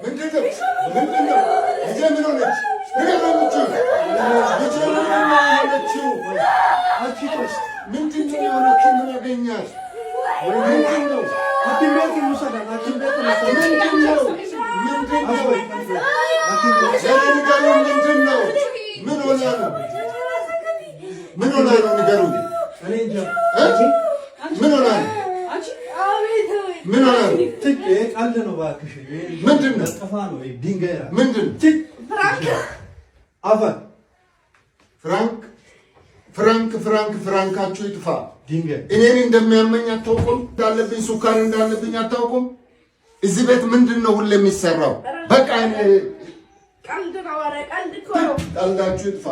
ምንድን ነው? ምንድን ነው? ልጄ ምን ሆነች? ምን ሆነች? ልጄ ምን ሆነችው? ምንድን ነው የሆነችው? ምን አገኛት? ምንድን ነው? ሐኪም ቤት እንውሰዳት፣ ሐኪም ቤት እንውሰዳት። ምንድን ነው? ምንድን ነው? ሐኪም ቤት። ዛሬ ንገሩኝ፣ ምንድን ነው? ምን ሆና ነው? ምን ሆና ነው? ንገሩኝ። እኔ እንጃ። እ? ምን ሆና ነው? ምን ሆና ነው? ትክ፣ ይሄ ቀልድ ነው እባክሽ። ይሄ ምንድን ነው? ጠፋ ነው፣ ይሄ ድንጋይ ነው። ምንድን ነው? ትክ። አፈር። ፍራንክ፣ ፍራንክ፣ ፍራንክ፣ ፍራንካችሁ ይጥፋ። ድንጋይ። እኔን እንደሚያመኝ አታውቁም? እንዳለብኝ፣ ሱካር እንዳለብኝ አታውቁም? እዚህ ቤት ምንድን ነው ሁሌ የሚሰራው? በቃ እኔ ቀልድ ነው። ኧረ ቀልድ እኮ ነው። ቀልዳችሁ ይጥፋ።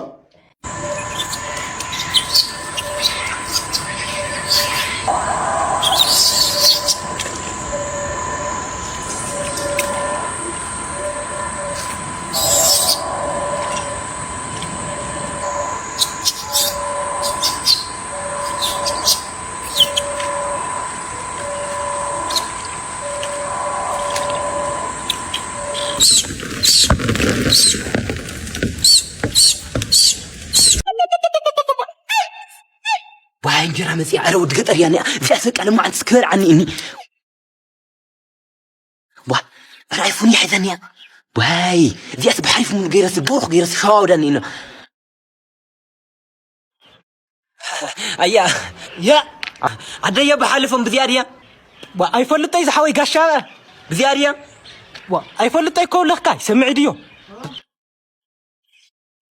ዋይ እንጀራ መፅያ፣ ኧረ ወዲ ገጠር እያ እኒኣ። እዚኣስ በቃ ልማዓንትስ ክበልዓኒ እኒ። ዋ፣ ኧረ ኣይፎን እያ ሒዛኒያ። ዋይ፣ እዚኣስ ብሓሪፍ ሙሉ ገይረስ፣ ቦርኽ ገይረስ ሸዋውዳኒ እኒ። ኣያ፣ ያ፣ ዓደየ ብሓልፎም ብዚኣ ድያ? ዋ፣ ኣይፈልጠይ ዝሓወይ ጋሻ፣ ብዚኣ ድያ? ዋ፣ ኣይፈልጠይ እኮ ለካ፣ ይሰምዕ ድዮ?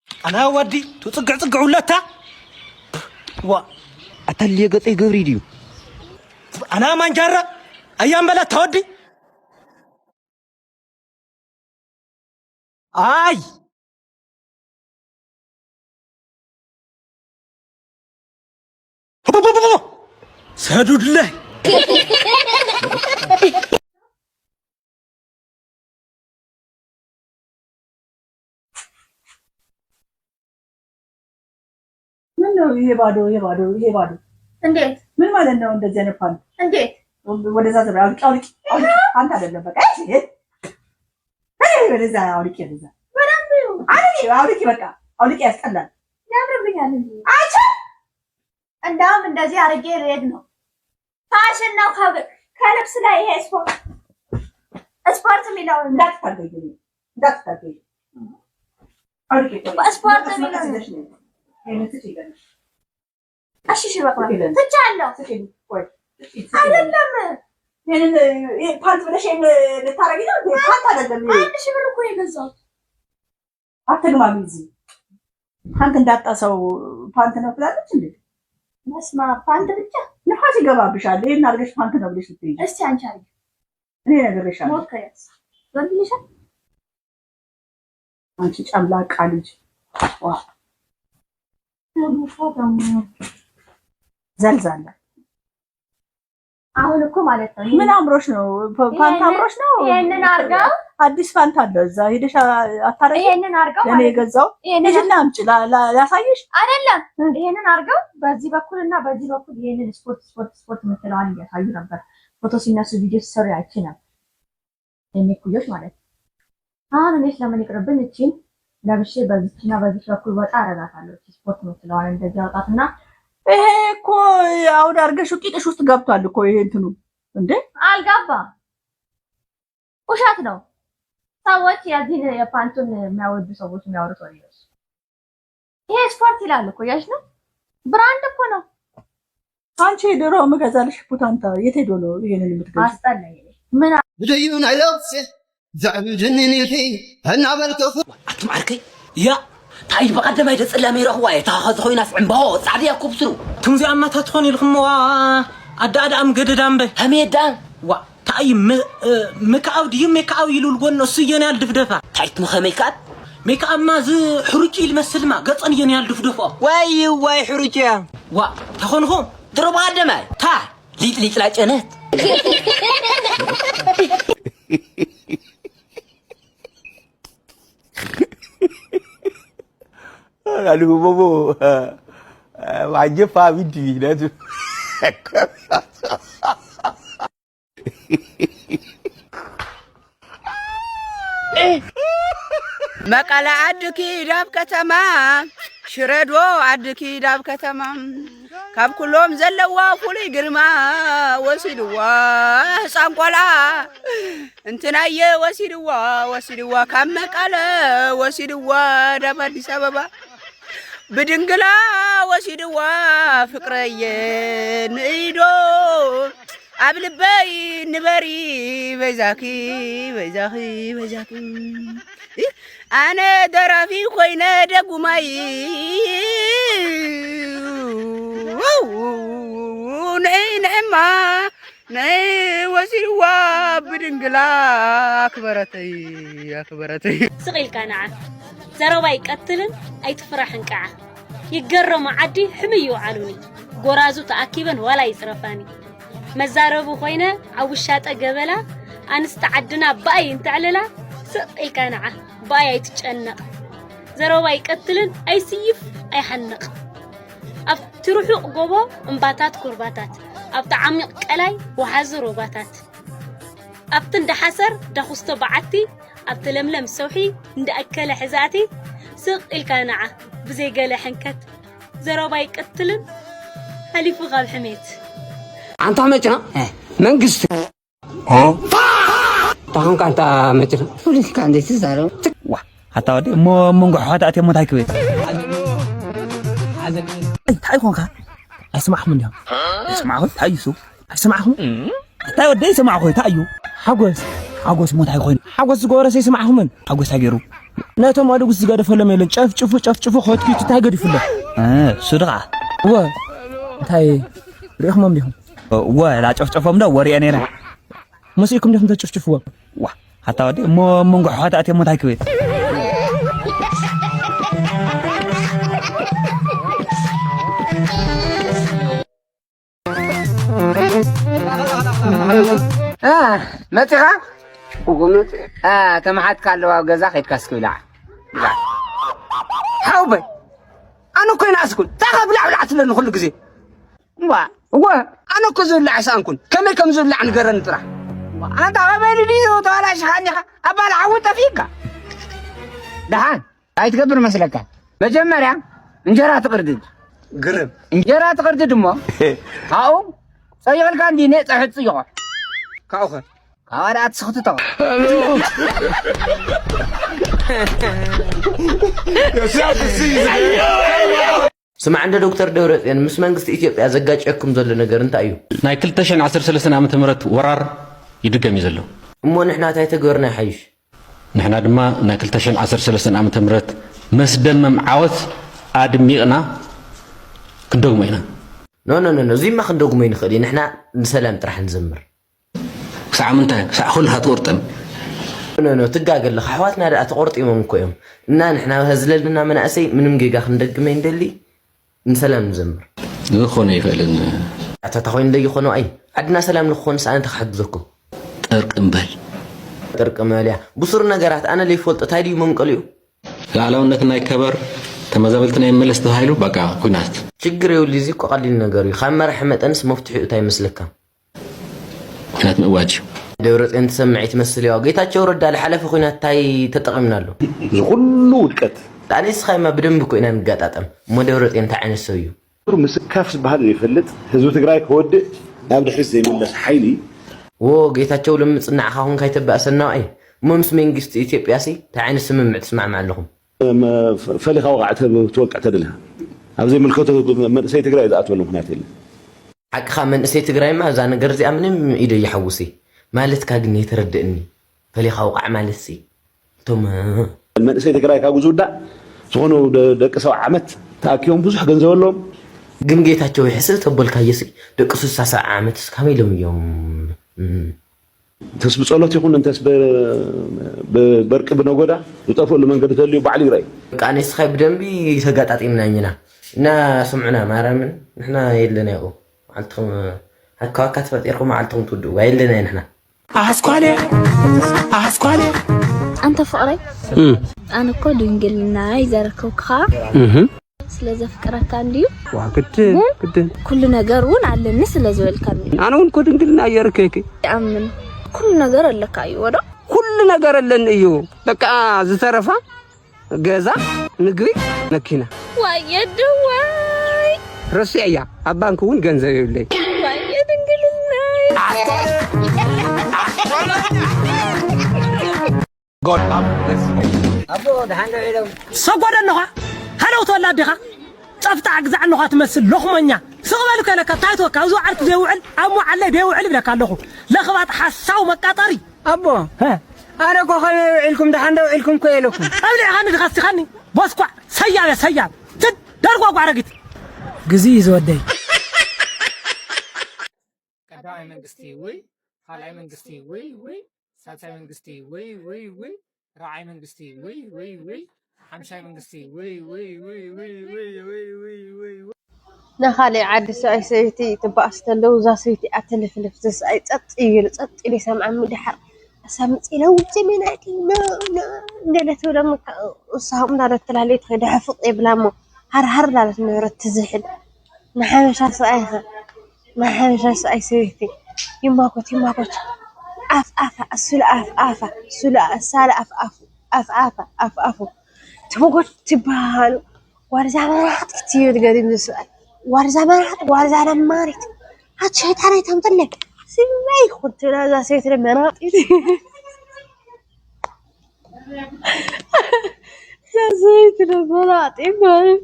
ኣና ወዲ ትጽግዕ ጽግዕ ውለታ። ዋ፣ ኣታልየ ገጸይ ገብሪ ድዩ? ኣና ማንጃራ ኣያም በላ ተወዲ። ኣይ ሰዱድለ። ምን ነው ይሄ ባዶ፣ ይሄ ባዶ፣ ይሄ ባዶ? እንዴት? ምን ማለት ነው እንደዚህ አይነት ፓንት? እንዴት? ወደዛ ዘበ አውልቂ፣ አውልቂ፣ አውልቂ። ፓንት አይደለም በቃ። እሺ፣ ይሄ፣ ይሄ ወደዛ አውልቂ፣ ወደዛ። በደንብ ይሁን። አውልቂ፣ አውልቂ፣ በቃ አውልቂ፣ ያስጠላል። ያምርብኛል እንጂ። አንቺ እንዳውም እንደዚህ አድርጌ ልሄድ ነው። ፋሽን ነው። ከ-፣ ከልብስ ላይ ይሄ ስፖርት፣ ስፖርት የሚለው እንዳትታገኝ፣ እንዳትታገኝ። አውልቂ። ስፖርት የሚለው ይሄን ትቼ ይገርምሽ። እሺ፣ እሺ፣ በቃ ትቻለሁ። ስጪኝ፣ ቆይ፣ ስጪኝ፣ ስጪኝ። አይደለም። ይሄንን፣ ይሄ ፓንት ብለሽ ይሄን ልታረጊ ነው? ይሄ ፓንት አይደለም ይሄ። አንድ ሺህ ብር እኮ የገዛሁት። አትግማሚ እዚህ። ፓንት እንዳጣ ሰው ፓንት ነው ትላለች እንዴ? በስመ አብ፣ ፓንት ብቻ? ንፋስ ይገባብሻል። ይሄን አድርገሽ ፓንት ነው ብለሽ ስትሄጂ። እስቲ አንቺ አድርጊ። እኔ እነግርሻለሁ። ሞክሪያት። ወንድልሻል? አንቺ ጨምላቃ ልጅ። ዋ። ዘልዛላ። አሁን እኮ ማለት ነው። ምን አምሮሽ ነው? ፓ-፣ ፓንት ይሄንን፣ አምሮሽ ነው? ይሄንን አድርገው አዲስ ፓንት አለ እዛ ሄደሽ አ-፣ አታረጊ? ይሄንን አድርገው ለእኔ ማለት ነው። የገዛው ይሄንን ሂጂና አምጪ ላ-፣ ላ-፣ ላሳይሽ። አይደለም። እ። ይሄንን አድርገው በዚህ በኩልና በዚህ በኩል ይሄንን ስፖርት፣ ስፖርት፣ ስፖርት የምትለዋን እያሳዩ ነበር። ፎቶ ሲነሱ ቪዲዮ ሲሰሩ አይቼ ነበር። የኔ ኩዮች ማለት ነው። አሁን እኔ ስለምን ይቅርብኝ፣ እቺን ለብሼ በዚችና በዚች በኩል ወጣ አረጋታለሁ። እቺ ስፖርት የምትለዋን እንደዚህ አውጣትና ይሄ እኮ አሁን አድርገሽው ቂጥሽ ውስጥ ገብቷል እኮ ይሄ እንትኑ። እንዴ? አልገባም። ውሸት ነው። ሰዎች የዚህን የፓንቱን የሚያወዱ ሰዎች የሚያወሩት ወሬ ነው እሱ። ይሄ ስፖርት ይላል እኮ፣ ያሽ ነው። ብራንድ እኮ ነው። አንቺ ድሮ የምገዛልሽ ቡታንታ የት ሄዶ ነው ይሄንን የምትገዢው? አስጠላኝ። ምን ብደዩ ናይ ለውሲ ዘዕብድኒ ኒልሒ እናበልከፉ። ኣቱም ዓርከይ፣ ያ፣ እንታይ በቐደም ኣይደ ጸላም ይረኽዋ እየ። እታ ኸዚ ኮይናስ ዕምባሆ ጻዕዲ እያ ኮብስሩ። እቱም እዚኣማ እንታይ ትኾን ኢልክምዋ? ኣዳ ኣዳም ገደዳ እምበ። ከመይ ኣዳ? ዋ፣ እንታይ ም-፣ እ፣ ምክኣው ድዩ ሜክኣው ኢሉ ልጎን እሱ እየን ያል ድፍደፋ። እንታይ ትም ከመይ ከኣት? ሜክኣፕ ማ እዚ ሕሩጭ ኢሉ መስል ማ ገጸን እየን ያልድፍደፎ። ወይ ወይ ሕሩጭ እያ። ዋ፣ ታኾንኹ? ድሮ ብቐደማይ። ታ፣ ሊጥ ሊጥ ላጨነት። Algo bobo. Wajib paham ini, dah tu. መቐለ ዓድኪ ዳብ ከተማ፣ ሽረዶ ዓድኪ ዳብ ከተማ፣ ካብ ኩሎም ዘለዋ ፍሉይ ግርማ፣ ወሲድዋ ህፃን ቆልዓ እንትናየ፣ ወሲድዋ፣ ወሲድዋ ካብ መቐለ፣ ወሲድዋ ዳብ ኣዲስ ኣበባ፣ ብድንግላ ወሲድዋ ፍቅረየ ንኢዶ፣ ኣብ ልበይ ንበሪ በይዛኪ፣ በይዛኺ፣ በይዛኪ። ኣነ ደራፊ ኮይነ ደጉማይ፣ ንዒ ንዕማ፣ ንዒ ወሲድዋ ብድንግላ ኣክበረተይ፣ ኣክበረተይ። ስቕ ኢልካ ንዓ። ዘረባ ይቀትልን ኣይትፍራሕን ቀዓ። ይገረሙ ዓዲ ሕምይ ይውዓሉኒ። ጎራዙ ተኣኪበን ዋላ ይጽረፋኒ። መዛረቢ ኮይነ ኣብ ውሻጠ ገበላ፣ ኣንስቲ ዓድና ብኣይ እንትዕልላ፣ ስቕ ኢልካ ንዓ፣ ብኣይ ኣይትጨነቕ። ዘረባ ይቀትልን ኣይስይፍ ኣይሓንቕ። ኣብቲ ርሑቕ ጎቦ እምባታት ኩርባታት፣ ኣብቲ ዓሚቕ ቀላይ ወሓዚ ሩባታት፣ ኣብቲ እንዳ ሓሰር ዳኹስቶ በዓቲ፣ ኣብቲ ለምለም ሰውሒ እንዳ ኣከለ ሕዛእቲ፣ ስቕ ኢልካ ንዓ ብዘይ ገለ ሕንከት። ዘረባ ይቀትልን ሓሊፉ ካብ ሕሜት። ኣንታ መጭና መንግስቲ ታኾንካ ኣንታ መጭና ፖለቲካ እንዴት ትዛረብ? ዋ፣ ኣታ ወዲ እሞ መንጎ ኣሕዋት ኣትየ እሞ እንታይ ክብል? እንታይ ኮንካ? ኣይሰማዕኹም እንዲኹም? ኣይሰማዕኹም? እንታይ እዩ እሱ? ኣይሰማዕኹም? እንታይ ወዲ ኣይሰማዕኹ? እንታይ እዩ? ሓጎስ፣ ሓጎስ እሞ እንታይ ኮይኑ? ሓጎስ ዝገበረስ ኣይሰማዕኹምን? ሓጎስ እንታይ ገይሩ? ነቶም ኣደጉስ ዝገደፈሎም የለን። ጨፍጭፉ፣ ጨፍጭፉ፣ ኮትኪቱ እንታይ ገዲፉሎም? እ፣ እሱ ድኻ? እወ፣ እንታይ ሪኢኹሞም ዲኹም? እወ፣ ላጨፍጨፎም ዶ ወሪኤ ነይረ። መሲልኩም ዲኹም ተጨፍጭፍዎም? ዋ፣ ኣታ ወዲ እሞ መንጎ ኣሕዋት ኣትየ እሞ እንታይ ክብል? እ፣ መጺኻ? እወ፣ መጺ። እ፣ ተመሓትካ ኣለዋ ኣብ ገዛ ከይድካ እስኪ ብላዕ። ብላዕ። ሓውበይ፣ ኣነ እኮ ይንኣስኩን። ታይ ካብ ብላዕ ብላዕ ትብለኒ ኩሉ ግዜ? እዋ፣ እወ፣ ኣነ እኮ ዝብላዕ ኣይሰኣንኩን። ከመይ ከም ዝብላዕ ንገረኒ ጥራሕ። እዋ፣ ኣንታ ከመይ ድዩ ተባላሽኻ እኒኻ? ኣባል ሓዊ ጠፊእካ። ደሓን። እንታይ ትገብር መስለካ? መጀመርያ እንጀራ ትቕርድድ። ግርም። እንጀራ ትቕርድድ እሞ፣ ካብኡ ጸይቕልካ እንዲ ኔ ጸሕት ጽይቖ። ካብኡኸ? ካብኣ ደኣ ትስኽትቶ። ስማዕ እንደ ዶክተር ደብረጽዮን፣ ምስ መንግስቲ ኢትዮጵያ ዘጋጭየኩም ዘሎ ነገር እንታይ እዩ? ናይ ክልተ ሽሕን ዓሰርተ ሰለስተን ዓመተ ምህረት ወራር ይድገም እዩ ዘሎ። እሞ ንሕና እንታይ ተገበርና ይሓይሽ? ንሕና ድማ ናይ ክልተ ሽሕን ዓሰርተ ሰለስተን ዓመተ ምህረት መስደመም ዓወት ኣድሚቕና ክንደግሞ ኢና። ኖ፣ ኖ፣ ኖ፣ ኖ፣ እዚማ ክንደግሞ ይንኽእል እዩ። ንሕና ንሰላም ጥራሕ ንዘምር። ክሳዕ ምንታይ? ክሳዕ ኩልኻ ትቑርጠም? ኖ፣ ኖ፣ ትጋገ ኣለኻ። ኣሕዋትና ደኣ ተቖርጢሞም እኮ እዮም። እና ንሕና ዝለልና መናእሰይ ምንም ጌጋ ክንደግም ኣይንደሊ። ንሰላም ንዘምር። ክኾን ኣይኽእልን። ኣታ፣ እንታይ ኮይኑ ዘይኾነ? ኣይ፣ ዓድና ሰላም ንክኾንስ ኣነ እንታይ ክሕግዘኩም? ጠርቅም በል። ጠርቅም በል እያ። ብሱር ነገራት ኣነ ዘይፈልጦ እንታይ ድዩ መንቀሊኡ? ሉዓላውነትና ይከበር፣ ተመዛበልትና ይመለስ ተባሂሉ፣ በቃ፣ ኲናት። ችግር የብሉ፣ እዚ እኮ ቀሊል ነገር እዩ። ካብ መራሒ መጠንስ መፍትሒኡ እንታይ ይመስለካ? ኲናት ምእዋጅ እዩ። ደብረጽዮን ትሰምዕ ትመስል እያ። ጌታቸው ረዳ ዝሓለፈ ኲናት እንታይ ተጠቒምናሉ? እዚ ኩሉ ውድቀት። ኣነ ንስኻ ድማ ብደንቢ እኮ ኢና ንገጣጠም። እሞ ደብረጽዮን እንታይ ዓይነት ሰብ እዩ? ምስካፍ ዝበሃል ዘይፈልጥ፣ ህዝቢ ትግራይ ክወድእ ናብ ድሕሪት ዘይምለስ ሓይሊ። ዎ ጌታቸው፣ ሎሚ ጽናዕኻ ኹንካ ኣይተባእሰና። ዋይ፣ እሞ ምስ መንግስቲ ኢትዮጵያ ሲ እንታይ ዓይነት ስምምዕ ትስማዕማዕ ኣለኹም? መ-፣ ፈሊኻ ወቓዕ ተ-፣ ትወቅዕ ተደሊኻ። ኣብ ዘይምልከቶ መንእሰይ ትግራይ ዝኣትወሉ ምኽንያት የለን። ሓቅኻ፣ መንእሰይ ትግራይማ እዛ ነገር እዚኣ ምንም ኢደ ይሓውሲ ማለትካ ግን የተረድእኒ። ፈሊኻ ውቃዕ ማለት ሲ እቶም መንእሰይ ትግራይ ካብኡ ዝውዳእ ዝኾኑ ደ-፣ ደቂ ሰብዓ ዓመት ተኣኪቦም ብዙሕ ገንዘብ ኣለዎም። ግን ጌታቸው ይሕስብ ተበልካዮ ሲ ደቂ ስሳ ሰብዓ ዓመትስ ካበይ ኢሎም እዮም? እም። እንተስ ብጸሎት ይኹን እንተስ ብ- ብ- በርቂ ብነጎዳ ዝጠፍእሉ መንገዲ ተልዩ ባዕሉ ይረኣዩ። በቃ ኣነስኻይ ብደንቢ ተጋጣጢምና እኝና እና ስምዑና ማርያምን ንሕና የለና ይቑ መዓልትኹም ኣካዋካ ተፈጢርኩም መዓልትኹም ትውድእዋ የለና ንሕና ኣስኳለ ኣስኳለ ኣንተ ፍቕረይ ኣነ እኮ ድንግልና ይዘረከብኩኻ ስለ ዘፍቅረካ እንድዩ ግድን ግድን ኩሉ ነገር እውን ኣለኒ ስለ ዝበልካኒ ኣነ እውን እኮ ድንግልና እየርከይክ ይኣምን ኩሉ ነገር ኣለካ እዩ ወዶ ኩሉ ነገር ኣለኒ እዩ በቃ ዝተረፋ ገዛ ምግቢ መኪና ዋየድዋይ ረሲዐያ ኣብ ባንክ እውን ገንዘብ የብለይ ዋየ ድንግልናይ ሰጎደ ኣለኻ ሃለው ተወላድ ዲኻ ጸፍጣ ግዛዕ ኣለኻ ትመስል ሎኽመኛ ስቕ በሉ ከለካ እንታይ ትወካ ኣብዚ ዓርኪ ዘይውዕል ኣብ መዓለይ ዘይውዕል ይብለካ ኣለኹ ለኽባጥ ሓሳው መቃጠሪ ኣቦ ኣነ እኮ ከመይ ውዒልኩም ደሓን ዶ ውዒልኩም እኮ የለኩም ኣብሊዕኻኒ ድኻ ስቲኻኒ ቦስኳዕ ሰያብ እያ ሰያብ ትድ ደርጓ ጓረጊት ግዚ እዩ ዝወደይ ቀዳማይ መንግስቲ ውይ ካልኣይ መንግስቲ ውይ ውይ ሳልሳይ መንግስቲ ውይ ውይ ውይ ራዓይ መንግስቲ ውይ ውይ ውይ ሓምሻይ መንግስቲ ውይ ውይ ውይ ውይ ውይ ውይ ውይ ውይ ውይ ንኻልእ ዓዲ ሰብኣይ ሰበይቲ ትበኣስ ተለዉ እዛ ሰበይቲ ኣተለፍልፍ እዚ ሰብኣይ ጸጥ እዩ ኢሉ ጸጥ ኢሉ ይሰምዓ እሞ ደሓር እሳ ምጽእ ኢላ ውጽእ ሜናእቲ ኖ ኖ ገለ ትብል እሞ እሳ ከምኡ እንዳለት ትላለይ ትኸይድ ሕፍቕ የብላ እሞ ሃርሃር እንዳለት ንብረት ትዝሕል ንሓበሻ ሰብኣይ ኸ ናይ ሓበሻ ሰብኣይ ሰበይቲ ይማጎት ይማጎት ኣፍ ኣፋ እሱ ለኣፍ ኣፋ እሱ ለሳለ ኣፍ ኣፉ ኣፍ ኣፋ ኣፍ ኣፉ ትሞጎት ትበሃሉ ዋርዛ መናጢት እዩ ዝገርም ዝስዕል ዋርዛ መናጢ ዋርዛ ለማሪት ኣቲ ሸይጣን ኣይተምጥለይ ስበይ ኩንትና እዛ ሰበይቲ ለመናጢት እዛ ሰበይቲ ለመናጢት ማለት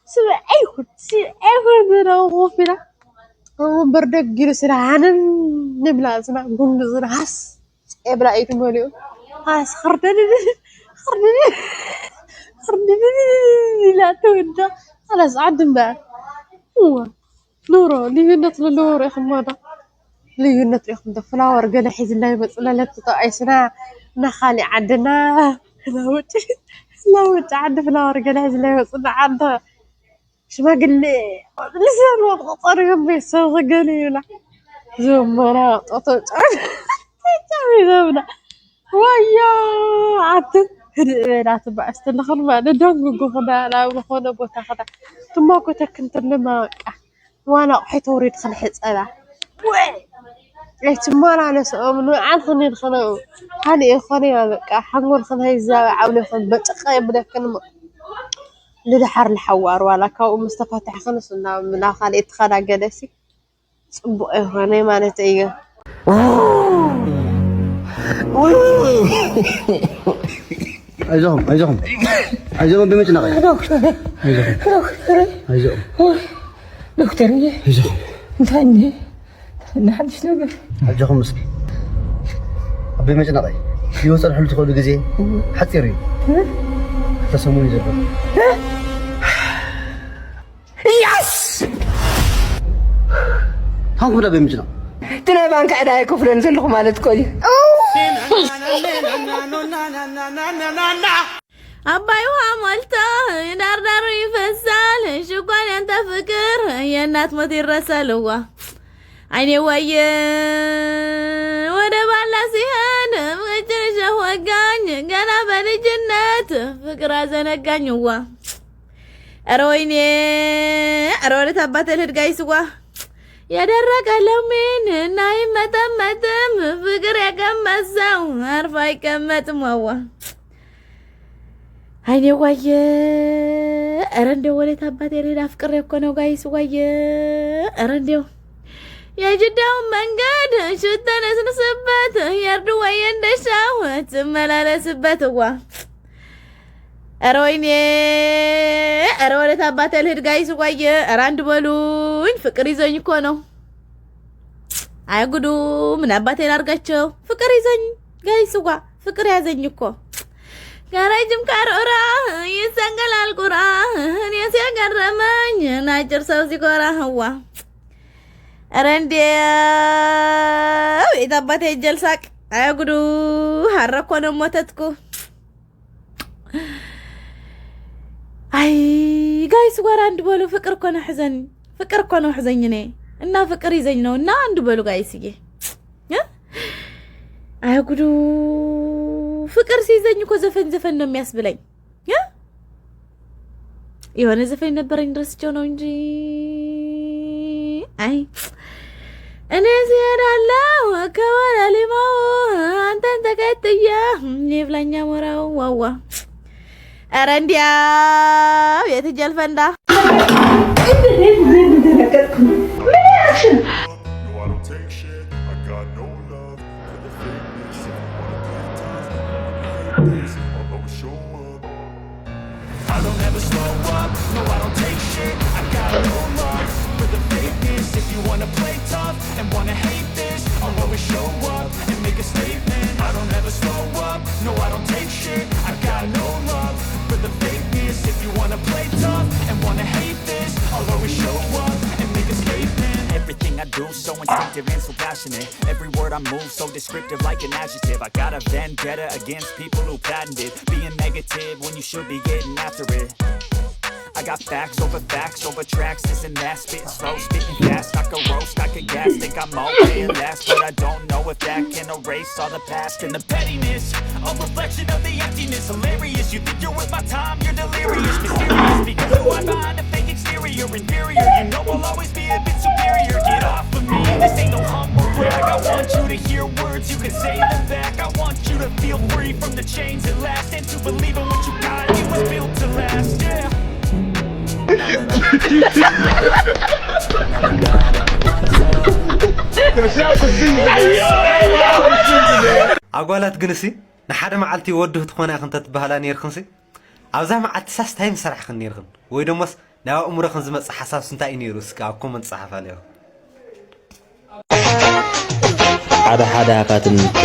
ስበይ ኩን ስበይ ኩን ዝረው ኮፍ ኢላ ወንበር ደጊሉ ስለ ሃነን ንብላ ዝና ጉንዲ ዝና ሃስ ጨብላ እዩ ትመልኡ ሃስ ኽርደድ ኽርደድ ኽርደድ ኢላ ትውዳ ኣላስ ዓዲ እምበኣር እዋ ኑሮ ልዩነት ለለዎ ርኢኹሞ ዶ ልዩነት ርኢኹም ዶ ፍላወር ገለ ሒዝላ ይመፅእ ለለት ተጠቂስና ናኻሊ ዓድና ለውጭ ለውጭ ዓዲ ፍላወር ገለ ሒዝላ ይመፅና ዓንተ ሽማግሌ ልሰን ወጥቆ ፀሪቦም ቤተሰብ ክገሉ ይብላ ዘመና ጦቶ ጫ ጫ ይዘብላ ዋያ ኣቲ ህድእ በላ ትበኣስ ተለኽን ማለት ደንግጎ ክዳ ናብ ዝኾነ ቦታ ክዳ ትማጎተክን ትልማ በቃ ዋላ ኣቑሑ ተውሪድ ክንሕፀባ ወይ ኣይትመላለስኦም ንበዓል ክንድ ክነኡ ካልእ ይኾነ እያ በቃ ሓንጎል ክንሀይ ዝዛበ ዓውሊ ይኾን በጭቃ የብለክን እሞ ንድሓር ንሓዋር ዋላ ካብኡ ምስ ተፋታሕክንስ ናብ ካልእ ትኸዳ ገለሲ ፅቡቕ ኣይኮነ ማለት እዩ። ኣይዞኹም ኣይዞኹም ኣይዞኹም ብምጭነቕ ኣይዞኹም ዶክተር እየ ኣይዞኹም እንታይ እኒ ንሓድሽ ነገር ኣጆኹም እስኪ ኣብ ብምጭነቕ እዩ ይወፀልሕሉ ትኽእሉ ግዜ ሓፂር እዩ ተሰሙን እዩ ዘሎ ያስ ታንኩም ዳ ብምጭነቕ እቲ ናይ ባንክ ዕዳ ኣይከፍለን ዘለኹ ማለት እኮ እዩ አባይ ውሃ ሞልቶ ዳርዳሩ ይፈሳል ሽኳን ያንተ ፍቅር የእናት ሞት ይረሳል ዋ አይኔ ዋየ ወደ ባላ ሲሄድ ምጭን ሸወጋኝ ገና በልጅነት ፍቅር አዘነጋኝ ዋ ኧረ ወይኔ ኧረ ወደ ታባተ ልሂድ ጋይስዋ የደረቀ ለሚን እና ይመጠመጥም ፍቅር የቀመሰው አርፎ አይቀመጥም ዋዋ አይኔ ዋየ ኧረ እንደው ወዴት አባቴ ልሄድ አፍቅሬ እኮ ነው ጋይስ ዋየ ኧረ እንደው የጅዳውን መንገድ ሽተን እስንስበት የእርዱ ወየ እንደሻው ትመላለስበት ዋ ኧረ ወይኔ ኧረ ወዴት አባቴ ልሄድ ጋይስ ዋየ ኧረ አንድ በሉኝ ፍቅር ይዞኝ እኮ ነው አይ ጉዱ ምን አባቴ ላርጋቸው ፍቅር ይዘኝ ጋይስዋ ፍቅር ያዘኝ እኮ ከረጅም ከርኡራ ይሰንገላል ቁራ እኔ ሲያገረመኝ ናጭር ሰው ሲኮራ ህዋ ኧረ እንዴው ኢት ኣባተይ ጀልሳቅ ኣያ ጉዱ ሃረኮነ ሞተትኩ። ኣይ ጋይስ ዋራ እንድበሉ ፍቅር እኮ ነው ሕዘን ፍቅር እኮ ነው ሕዘኝ ነ እና ፍቅር ይዘኝ ነው እና እንድበሉ ጋይስ እየ እ? ኣያ ጉዱ ፍቅር ሲይዘኝ እኮ ዘፈን ዘፈን ነው የሚያስብለኝ። እ? የሆነ ዘፈን ነበረኝ ረስቸው ነው እንጂ አይ እኔ እሄዳለሁ ከወለሊማው አንተን ተከትዬ ይብላኛ ሞራው ዋዋ። ኧረ እንዲያው የትጀል ፈንዳ I don't ever slow up, no, I don't take shit. I got no love for the fakeness. If you wanna play tough and wanna hate this, I'll always show up and make a statement. I don't ever slow up, no, I don't take shit. I got no love for the fakeness. If you wanna play tough and wanna hate this, I'll always show up and make a statement. Everything I do so instinctive and so passionate. Every word I move so descriptive like an adjective. I got a vendetta against people who patented being negative when you should be getting after it. I got facts over facts over tracks, this and that. Spitting slow, spitting fast. I could roast, I could gas. Think I'm okay at last, but I don't know if that can erase all the past and the pettiness. A reflection of the emptiness, hilarious. You think you're worth my time, you're delirious. Mysterious, because who I behind a fake exterior, inferior. You know I'll always be a bit superior. Get off of me, this ain't no humble brag. I want you to hear words, you can say them back. I want you to feel free from the chains that last, and to believe in what you got, it was built to last. Yeah. ኣጓላት ግንሲ ንሓደ መዓልቲ ወዲ ክትኾና ኢኽን ተትበሃላ ነይርክንሲ ኣብዛ መዓልቲ ሳስ ታይ ምሰራሕክን ነይርክን ወይ ደሞስ ናብ ኣእምሮኽን ዝመጽእ ሓሳብስ እንታይ እዩ ነይሩ እስኪ ኣብ ኮመንት ጸሓፋ ነይሩ ሓደ ሓደ ሃፋትም እኮ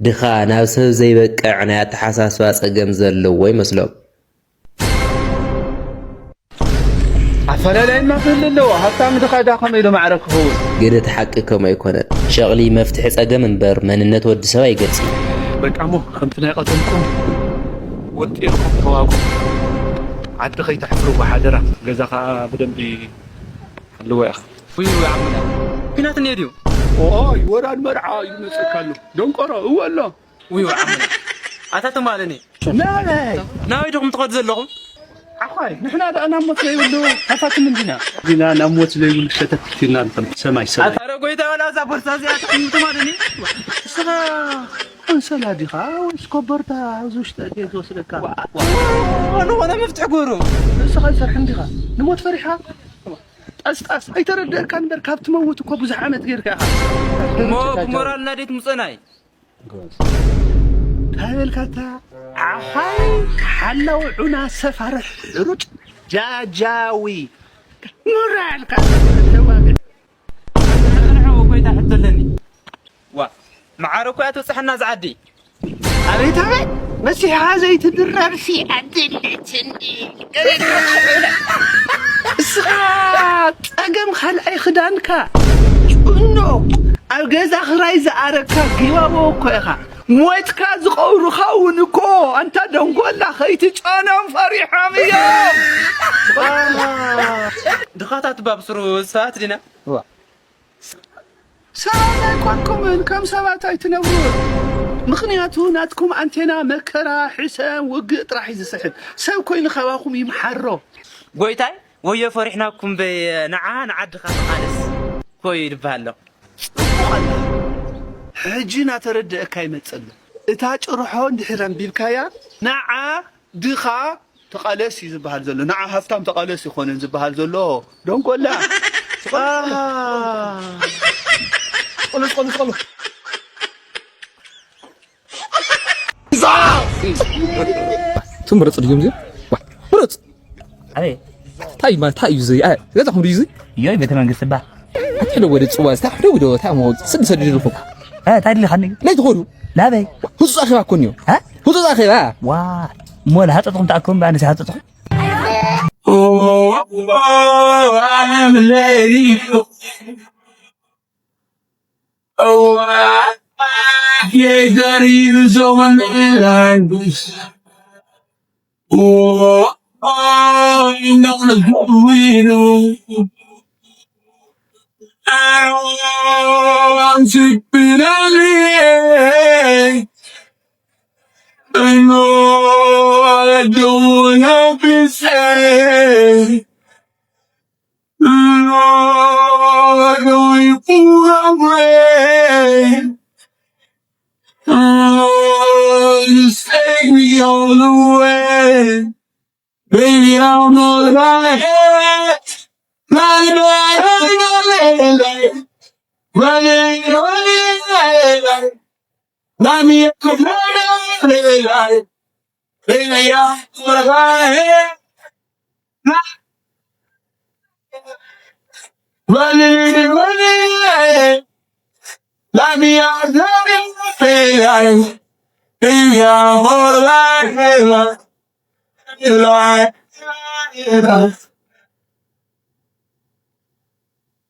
ድኻ ናብ ሰብ ዘይበቅዕ ናይ ኣተሓሳስባ ጸገም ዘለዎ ይመስሎም። ኣፈላላይማ ክህሉ ኣለዎ። ሃብታም ድኻ ዳ ከመይ ኢሉ ማዕረ ክኸውን? ግን እቲ ሓቂ ከምኡ ኣይኮነን። ሸቕሊ መፍትሒ ጸገም እምበር መንነት ወዲ ሰብ ኣይገልጽን። በቃ እሞ ከምቲ ናይ ቀደምኩም ወጢርኩም ተዋጉ። ዓዲ ከይተሕፍርዋ ሓደራ። ገዛ ከኣ ብደንቢ ሓልዋ ኢኻ። ውይ ውይ ዓምና ኲናት እኒኦ ድዩ? ኦይ ወራድ መርዓ እዩ መጸካ ኣሎ። ደንቆሮ እወ ኣሎ። ውይ ዓምና ኣታ ትማልኒ ናበይ ናበይ ዲኹም ትኸዱ ዘለኹም? ዓዃይ ንሕና ደኣ ናብ ሞት ዘይብሉ ሃፋትም እንዲና። ዲና ናብ ሞት ዘይብሉ ሸተት ኢልና ንኸድ ሰማይ ሰማይ። ኣታ ረ ጎይታ ወላ እዛ ቦርሳ እዚኣ ትሕምቱ ማለኒ። እስኻ ኣንሶላ ዲኻ ወይስ ኮበርታ ኣብዚ ውሽጢ ኣትየ ዝወስደካ? ዝኾነ መፍትሒ ግበሩ። ንስኻ ዝሰርሕ እንዲኻ ንሞት ፈሪሕኻ? ጣስጣስ ኣይተረድእካን እምበር ካብ ትመውት እኮ ብዙሕ ዓመት ጌርካ ኢኻ። እሞ ብሞራልና ደይ ትምፀናይ? እንታይ በልካታ ዓዃይ ሓላው ዑና ሰፋሪ ሕሩጭ ጃጃዊ ሞራልካ ተዋግዕ ንሕና እኮ ይታ ሕቶ ኣለኒ ዋ መዓረ እኮ እያ ትብፅሐና እዛ ዓዲ ኣቤት ኣቤት መሲሓ ዘይትድረርሲ ኣደለት እንዲ እስኻ ጸገም ካልኣይ ክዳንካ ጭኖ ኣብ ገዛ ክራይ ዝኣረግካ ጊባቦ እኮ ኢኻ ሞትካ ዝቐብሩኻ እውን እኮ ኣንታ ደንጎላ ከይትጨኖም ፈሪሖም እዮም ድኻታት ባብስሩ ሰባት ዲና ሰባት ኣይኮንኩምን ከም ሰባት ኣይትነብሩን ምኽንያቱ ናትኩም ኣንቴና መከራ ሕሰም ውግእ ጥራሕ እዩ ዝስሕብ ሰብ ኮይኑ ካባኹም ይምሓሮ ጎይታይ ወዮ ፈሪሕናኩም በይ ንዓ ንዓድኻ ተቓለስ ኮይ ይድበሃሎ ሕጂ ናተረደእካ ይመጸሎ እታ ጭርሖ እንድሕር ኣንቢብካያ ንዓ ድኻ ተቓለስ እዩ ዝበሃል ዘሎ ንዓ ሃፍታም ተቓለስ ይኾነን ዝበሃል ዘሎ ደንቆላ ትምረፅ ድዮም እዚኦም ምረፅ ኣበይ ታይ ማ ታይ እዩ ዝይ ገዛኹም ድዩ ዝይ ዮይ ቤተ መንግስቲ ባ ኣትሕደ ወደ ፅዋ ዝታ ሕደ ወደ ወታ ሞ ስድ ሰድ ድልኹ ታይ ድልኻኒ ለይ ትኾኑ ላበይ ህፁፅ ኣኼባ ኮን እዩ ህፁፅ ኣኼባ ዋ እሞ ለሃፀፅኹም ተኣከቡ ባ ንስ ሃፀፅኹም Oh, oh, I'm a lady. Oh, I, I can't even so many lives. Oh, oh, you know the good we do. Oh, I'm sleeping on the edge. I know I don't wanna be sad. Lord, I know you pull away. Lord, just take me all the way. Baby, I'm all about it. Bye, bye, bye, bye, bye. Running, running, running, running. Let me up the running, running, running. Baby, I'm all about it. Running, running, running. Let me out, running, running. Baby, I'm all about it.